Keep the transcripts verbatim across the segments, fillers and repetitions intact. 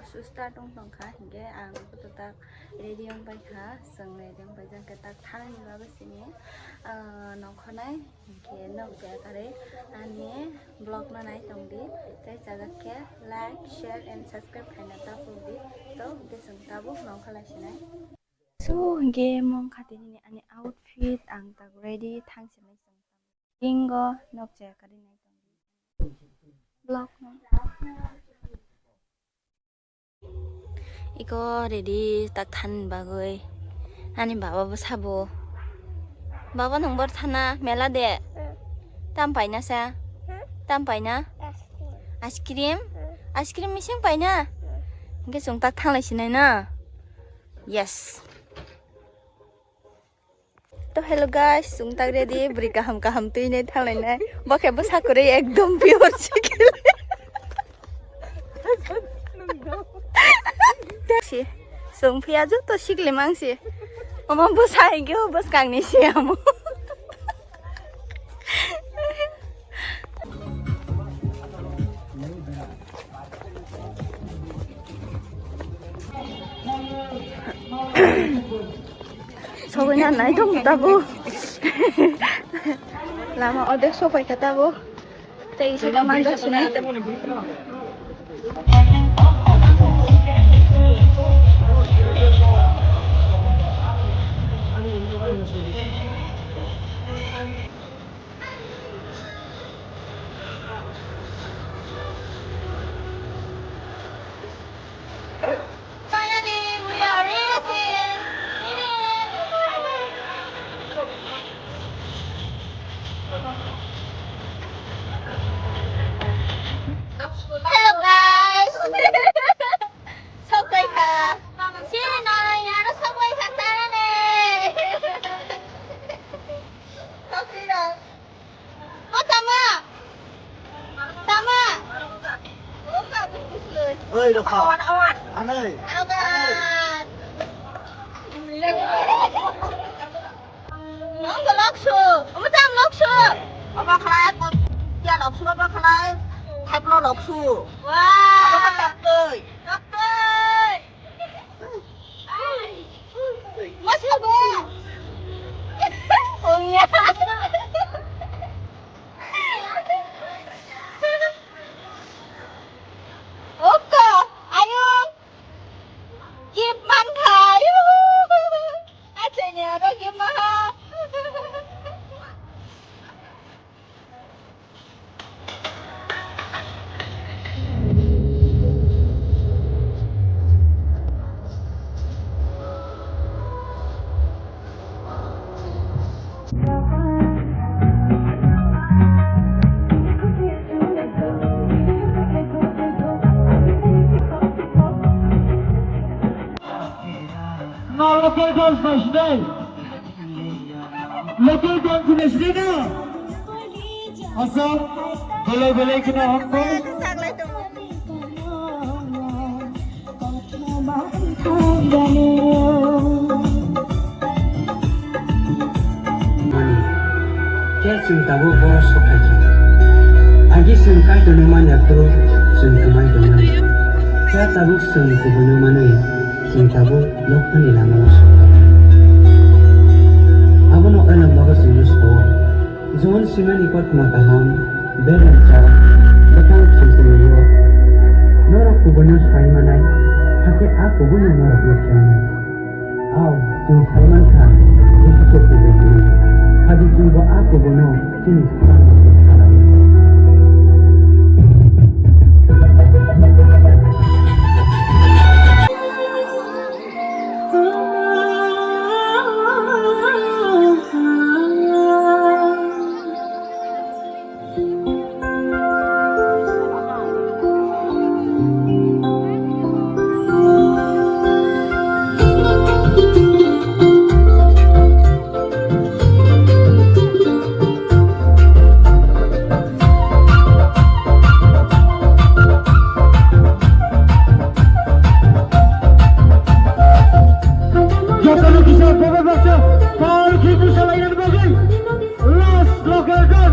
Susta tong tongkha, hinkhe ang boto tak ready wng paikha, chwng ready wng paijak khe tak thanani bagwi simi, ah, nongkhornai, hinkhe nokjaya karwi ani vlog no nai tongdi, tei chajak khe like, share and subscribe khaina ta phurdi, to hinkhe chwng tabuk nongkhorlai sinai. So hinkhe mong khatini ani outfit ang tak ready thang sinai chwng. Ingo nokjaya karwi nai tongdi. Vlog no. Iko ready tak than bagwi. Ani baba bo sabo. Baba nung bor thana mela de. Tam paina sa? Tam paina? Ice cream? Ice cream mising paina? Hingke chwng tak thanglai sinai na? Yes. To hello guys, chwng tak ready, bwrwi kaham kaham twi nai thanglai nai. Bo khe bwsa kwrwi ekdom pure sikle. Si, chwng phiya joto sikle mang si. Omo bwsa hinkhe o bwskang ni si amo. Sogwi na nai tong tabuk. Lama odek sopai kha tabuk. Tei saka manjak sinai. Finally, we are reaching. Hello, guys. Sok pai kha. Sini nai, aro sok pai kha, tara ne. Sok sini. O tama. Tama. Oi, rokha. Awan, awan. Anai. Awan. Nong ko loksu. Omo tam loksu. Omo khlai, ya loksu, omo khlai. Thaplo loksu. Wah. Omo taktoi. Taktoi. Masuk, Bu. Oh, iya. Oko, ayo. Gift mankha. Achaini aro gift mankha. No local dance naisnai. Local dance naisnai na. Asam, belai belai kheno hambai. Mani, khe chwng tabuk bo sok phaikha. Agi chwng Kaitorno manya phuru chwng kwmai tongmani. Khe tabuk chwng kubuino manwi chwng tabuk loktoni lamao sok phaikha. Abono Elom bago chwngno sao. Jon Simani kothoma kaham, beremsa, bwkhang thamsonio norok kubuino sai manai, hakhe a kubuino norokno khe manai. Ao, chwng sai mankha, Jisu se kubui hwnwi. Hakhe chwngbo a kubuino chini swkangno se khalai. Jotono kisa bebak baksa, Paul Kibu salainani bagwi last local gun.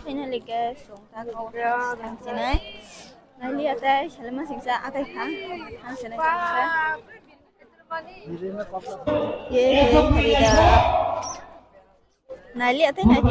Finally, guys, song tak sinai. Nailiya tei salima singsa akai kha. Thansa nai kha. Ye ye harida. Nailiya tei nai